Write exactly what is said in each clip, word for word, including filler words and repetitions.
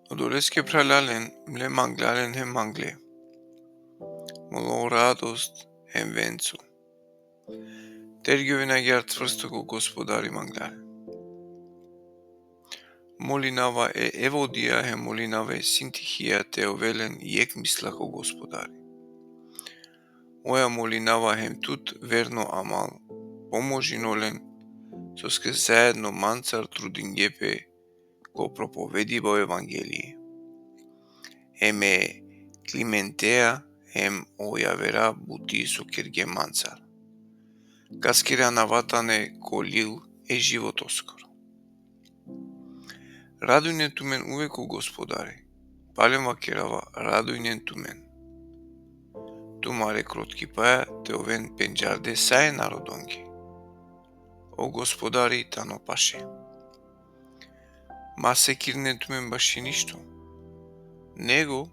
Odoleske phralalen, mle manglalen hem mangle. Mlo radost hem venco. Tergjovena agjaar cvrsto ko Gospodari manglalen. Molinava e Evodija hem molinava e Sintihija te ovelen jekh misla ko Gospodari. Oja molinava hem tut verno amal, pomožin olen, soske zaedno mancar trudingje pe ko propovediba o Evangelie. Hem e Klimentea hem o javera buti so kergje mancar. Kaskere anava tane ko lil e životoskoro. Radujnen tumen uvek ko Gospodari. Palem vakerava, radujnen tumen. Tumare krotkipaja te oven pendžarde sa e narodonge. O Gospodari tano paše. Ma sekirnen tumen baši ništo. Nego,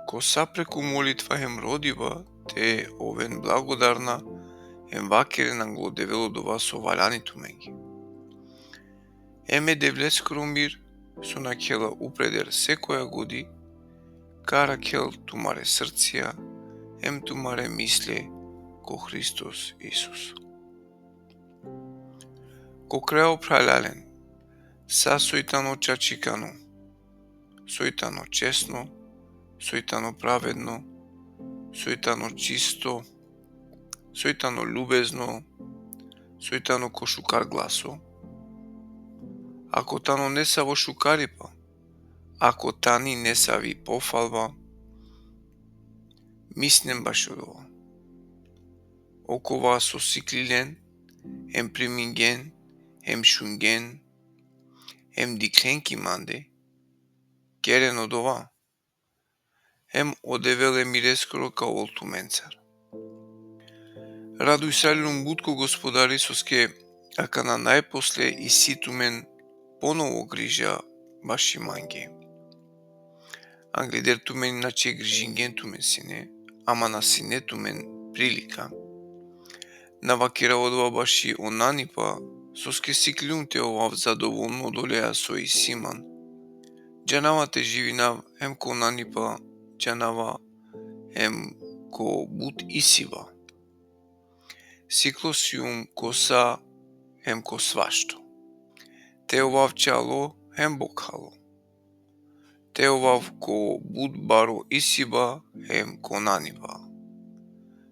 ko sa preku molitva hem rodiba, te oven blagodarna, hem vakeren anglo Devel odova so valjani tumenge. Hem e Devleskoro mir, so nakhela upreder sekoja godi, ka rakhel tumare srcija, hem tumare misle ko Hristos Isus. Ko krajo, phralalen, sa soj tano čačikano, soj tano česno, soj tano pravedno, soj tano čisto, soj tano ljubezno, soj tano ko šukar glaso. Ako tano nesavo šukaripa, ako tani nesavi pofalba, mislen bašo odova. Okova so siklilen, hem primingen, hem šungen, hem diklen ki mande, keren odova. Hem o Devel e mireskoro ka ol tumencar. Radujsalum but ko Gospodari, soske akana najposle isi tumen ponovo griža baši mange. Angleder tumen inače grižingen tumen sine, ama na sine tumen prilika. Na vakerava odova baši o nanipa, soske siklium te ovav zadovolno odoleja so isi man. Džanava te živinav hem ko nanipa, džanava hem ko but isiba. Siklo sium ko sa hem ko svašto. Te ovav čalo hem bokhalo. Te ovav ko but baro isiba hem ko nanipa.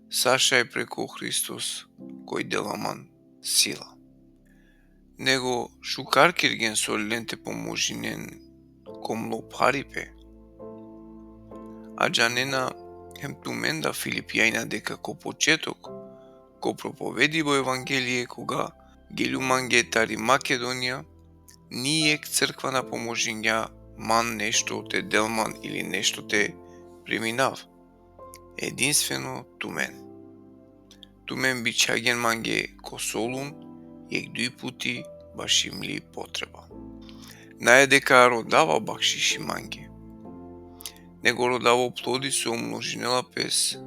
Sa šaj preko Hristos, koj dela man sila. Nego šukar kergen so len te pomožinen ko mlo pharipe. A džanena hem tumen da Filipjanja deka ko početok, ko propovediba o Evangelie, koga geljum mange tari Makedonija, ni jekh crkva na pomožingja man nešto te del man ili nešto te priminav. Edinstveno tumen. Tumen bičhagen mange ko Solun jekh duj puti baši mli potreba. Nae deka rodava bakšiši mange, nego rodava o plodi so umnožinela pes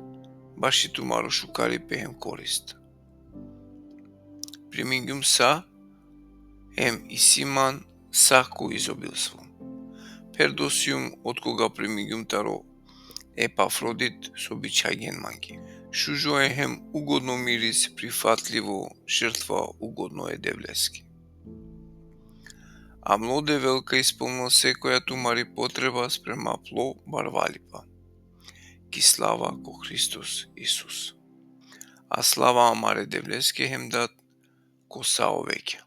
baši tumaro šukaripe hem korist. Primingjum sa, hem isi man sa ko izobilstvo. Pherdo sium otkoga primingjum taro Epafrodit so bičhagen mange. Šužo e hem ugodno miris, prifatljivo, žrtva ugodno e Devleske. A mlo Devel ka ispolnel sekoja tumari potreba sprema plo barvalipa. Ki slava ko Hristos Isus. A slava amare Devleske hem Dat ko sa o vekja.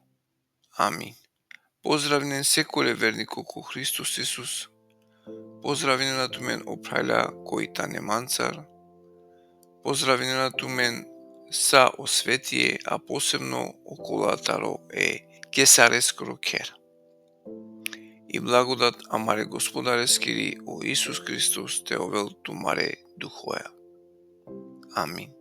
Amin. Pozdravinen sekole verniko ko Hristos Isus. Pozdravinen tumen o phralja koj tane mancar. Pozdravinen tumen sa o svetie, a posebno okola taro e Kesareskoro kher. I blagodat amare Gospodareskiri o Isus Hristos te ovel tumare duhoja. Amin.